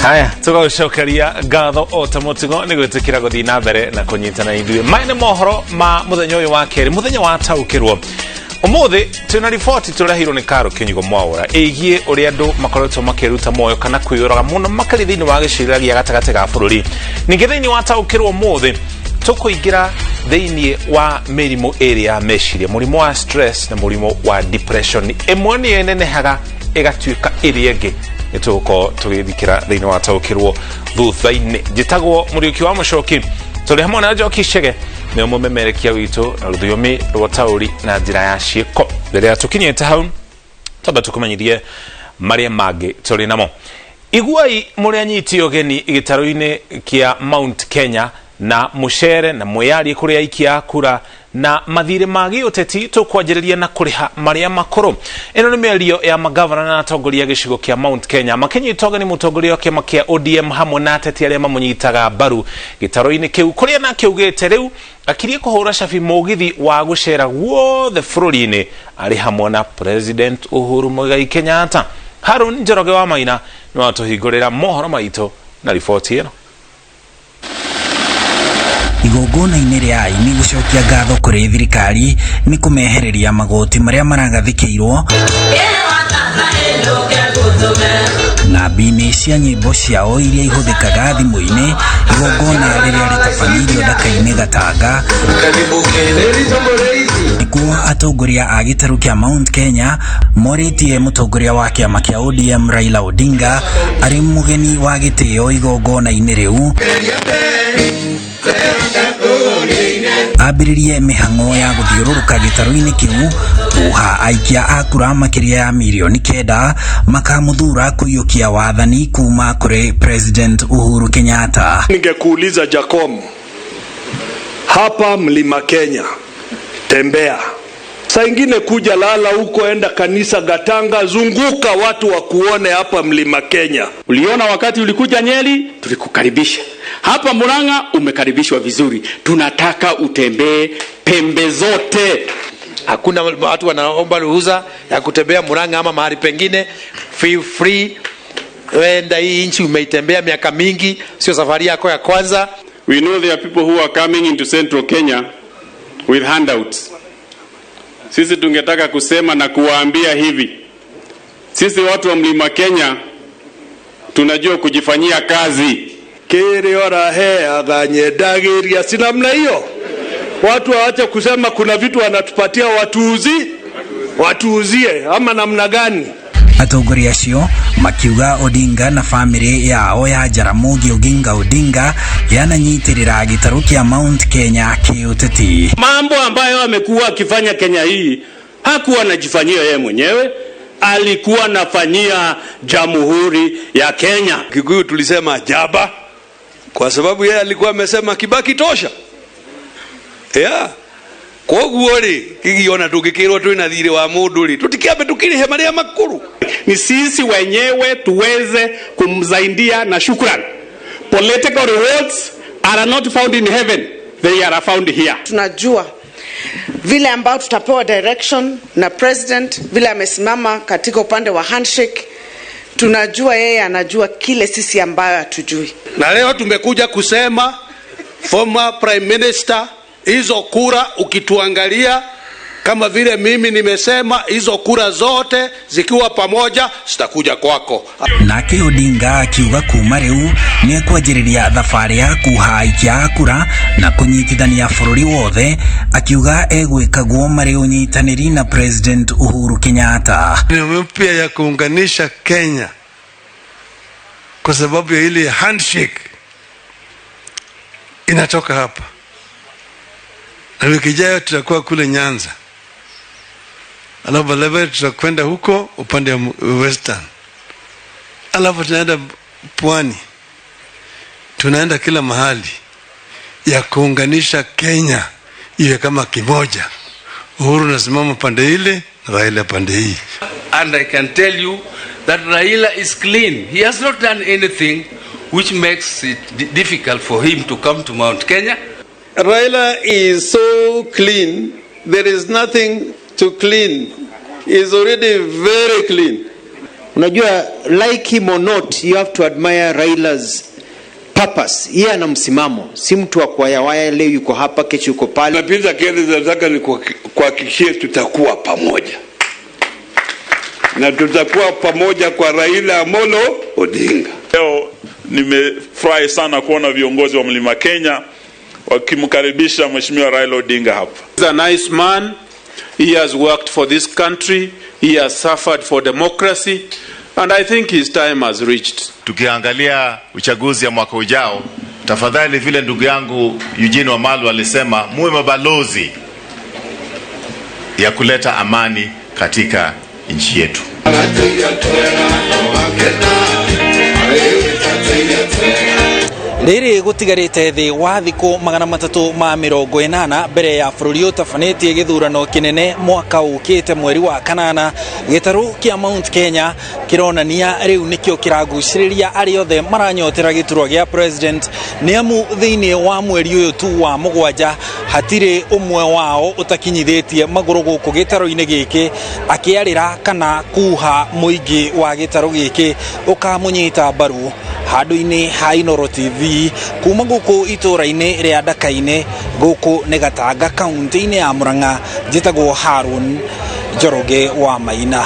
Haya, tũgagũcokeria ngatho o ta mũtugo nĩ gwĩtĩkĩra gũthiĩ na mbere na kũnyitana ithuĩ. Maya nĩ mohoro ma mũthenya ũyũ wa kerĩ, mũthenya wa taũkĩrwo. Ũmũthĩ twĩna riboti tũreheirwo nĩ Karo Kĩnyugo Mwaũra ĩgiĩ ũrĩa andũ makoretwo makĩruta muoyo kana kwĩyũraga mũno makĩria thĩinĩ wa gĩcigĩrĩra gĩa gatagatĩ ga bũrũri. Ningĩ thĩinĩ wa taũkĩrwo ũmũthĩ tũkũingĩra thĩinĩ wa mĩrimũ ĩrĩ ya meciria, mũrimũ wa stress na mũrimũ wa depression. Ĩmwe nĩyo ĩnenehaga ĩgatuĩka ĩrĩa ĩngĩ. Nĩ tũgũkorwo tũgĩthikĩra thĩinĩ wa taũkĩrwo thutha-inĩ. Njĩtagwo Mũriũki wa Mũcoki, tũrĩ hamwe na Njoki Chege, nĩwe mũmemerekia witũ na rũthiomi rwa taũri na njĩra ya ciĩko. Rĩrĩa tũkinyĩte hau, twamba tũkũmenyithie marĩa mangĩ tũrĩ namo. Iguai mũrĩ anyiti ũgeni gĩtarũ-inĩ kĩa Mount Kenya na mũcere na mwĩyarie kũrĩ aikia a kura na mathirĩ ma gĩũteti. Tũkwanjĩrĩria na kũrĩha marĩa makũrũ. Ĩno nĩ mĩario ya magavana na atongoria a gĩcigo kĩa Mount Kenya makĩnyita ũgeni mũtongoria wa kĩama kĩa ODM hamwe na ateti arĩa mamũnyitaga mbaru gĩtarũ-inĩ kĩu, kũrĩa nake augĩte rĩu akirie kũhũra cabi mũgithi wa gũcera guothe bũrũri-inĩ arĩ hamwe na President Uhuru Muigai Kenyatta. Harun Njoroge wa Maina nĩ watũhingũrĩra mohoro maitũ na riboti ĩno. Igongona-inĩ rĩa aini gũcokia ngatho kũrĩ thirikari nĩ kũmehereria magoti marĩa maragathĩkĩirwo ng'ambi-inĩ cia nyĩmbo ciao iria ihũthĩkaga thimũ-inĩ, igongona rĩrĩa rĩtabanĩirio Ndaka-inĩ Gatanga, nĩkuo atongoria a gĩtarũ kĩa Mount Kenya morĩtie mũtongoria wa kĩama kĩa ODM Raila Odinga arĩ mũgeni wa gĩtĩo igongona-inĩ rĩu ambĩrĩrie mĩhang'o ya gũthiũrũrũka gĩtarũ-inĩ kĩu kuha aikia a kura makĩria ya mirioni 9 makamũthura kũiyũkia wathani kuma kũrĩ President Uhuru Kenyatta. Ningekuuliza Jacom, hapa Mlima Kenya, tembea saa ingine kuja lala huko, enda kanisa Gatanga, zunguka watu wakuone hapa Mlima Kenya. Uliona wakati ulikuja Nyeri, tulikukaribisha. Hapa Murang'a umekaribishwa vizuri. Tunataka utembee pembe zote. Hakuna watu wanaomba ruhusa ya kutembea Murang'a ama mahali pengine. Feel free. Wenda hii nchi umeitembea miaka mingi, sio safari yako ya kwanza. We know there are people who are coming into Central Kenya with handouts. Sisi tungetaka kusema na kuwaambia hivi, sisi watu wa Mlima Kenya tunajua kujifanyia kazi. Kĩrĩa ũraheaga nyendagĩria, si namna hiyo. Watu waache kusema kuna vitu wanatupatia watuuzie ama namna gani? Atongoria acio makiuga Odinga na famĩlĩ yao ya Jaramogi Oginga Odinga yananyitĩrĩra gĩtarũ kĩa Mount Kenya kĩũteti. Mambo ambayo amekuwa akifanya Kenya hii hakuwa anajifanyia yeye mwenyewe, alikuwa anafanyia Jamhuri ya Kenya. Kikuyu tulisema jaba kwa sababu yeye alikuwa amesema Kibaki tosha. Yeah. Koguo rĩ, kĩgiona tũngĩkĩrwo twĩna thirĩ wa mũndũ rĩ, tũtikĩambe tũkĩrĩhe marĩa makũrũ. Ni sisi wenyewe tuweze kumsaidia na shukran. Political rewards are not found in heaven, they are found here. Tunajua vile ambao tutapewa direction na president, vile amesimama katika upande wa handshake, tunajua yeye anajua kile sisi ambayo hatujui. Na leo tumekuja kusema former prime minister, hizo kura ukituangalia kama vile mimi nimesema, hizo kura zote zikiwa pamoja zitakuja kwako. Nake Odinga akiuga kuma rĩu nĩ ekwanjĩrĩria thabarĩ ya kuha aikia a kura na kũnyitithania bũrũri wothe, akiuga egwĩka guo marĩ ũnyitanĩri na President Uhuru Kenyatta. Ni mpya ya kuunganisha Kenya kwa sababu ya ile handshake inatoka hapa, na wiki ijayo tutakuwa kule Nyanza, alafu baadaye tutakwenda huko upande wa Western, alafu tunaenda Pwani, tunaenda kila mahali ya kuunganisha Kenya iwe kama kimoja. Uhuru nasimama pande ile na Raila pande hii. And I can tell you that Raila is clean. He has not done anything which makes it difficult for him to come to Mount Kenya. Raila is so clean, there is nothing to clean. He is already very clean. Unajua, like him or not, you have to admire Raila's purpose. Yeye ana msimamo, si mtu wa kuwayawaya, leo yuko hapa, kesho yuko pale. Napiza kelele, nataka ni kuhakikishie tutakuwa pamoja na tutakuwa pamoja kwa Raila Amolo Odinga. Leo nimefurahi sana kuona viongozi wa Mlima Kenya wakimkaribisha Mheshimiwa Raila Odinga hapa. He's a nice man. He has worked for this country. He has suffered for democracy. And I think his time has reached. Tukiangalia uchaguzi ya mwaka ujao, tafadhali, vile ndugu yangu Eugene Wamalwa alisema, muwe mabalozi ya kuleta amani katika nchi yetu. Rĩrĩ gũtigarĩte thĩ wa thikũ 380 mbere ya bũrũri ũtabanĩtie gĩthurano kĩnene mwaka ũkĩte mweri wa kanana, gĩtarũ kĩa Mount Kenya kĩronania rĩu nĩkĩo kĩragucĩrĩria arĩa othe maranyotera gĩturwa gĩa president, nĩ amu thĩinĩ wa mweri ũyũ tu wa mũgwanja hatirĩ ũmwe wao ũtakinyithĩtie magũrũ gũkũ gĩtarũ-inĩ gĩkĩ akĩarĩra kana kuha mũingĩ wa gĩtarũ gĩkĩ ũkamũnyita mbaru. Handũ-inĩ ha Inooro TV kuma gũkũ itũra-inĩ rĩa Ndaka-inĩ, gũkũ nĩ Gatanga kaunti-inĩ ya Murang'a, njĩtagwo Harun Njoroge wa Maina.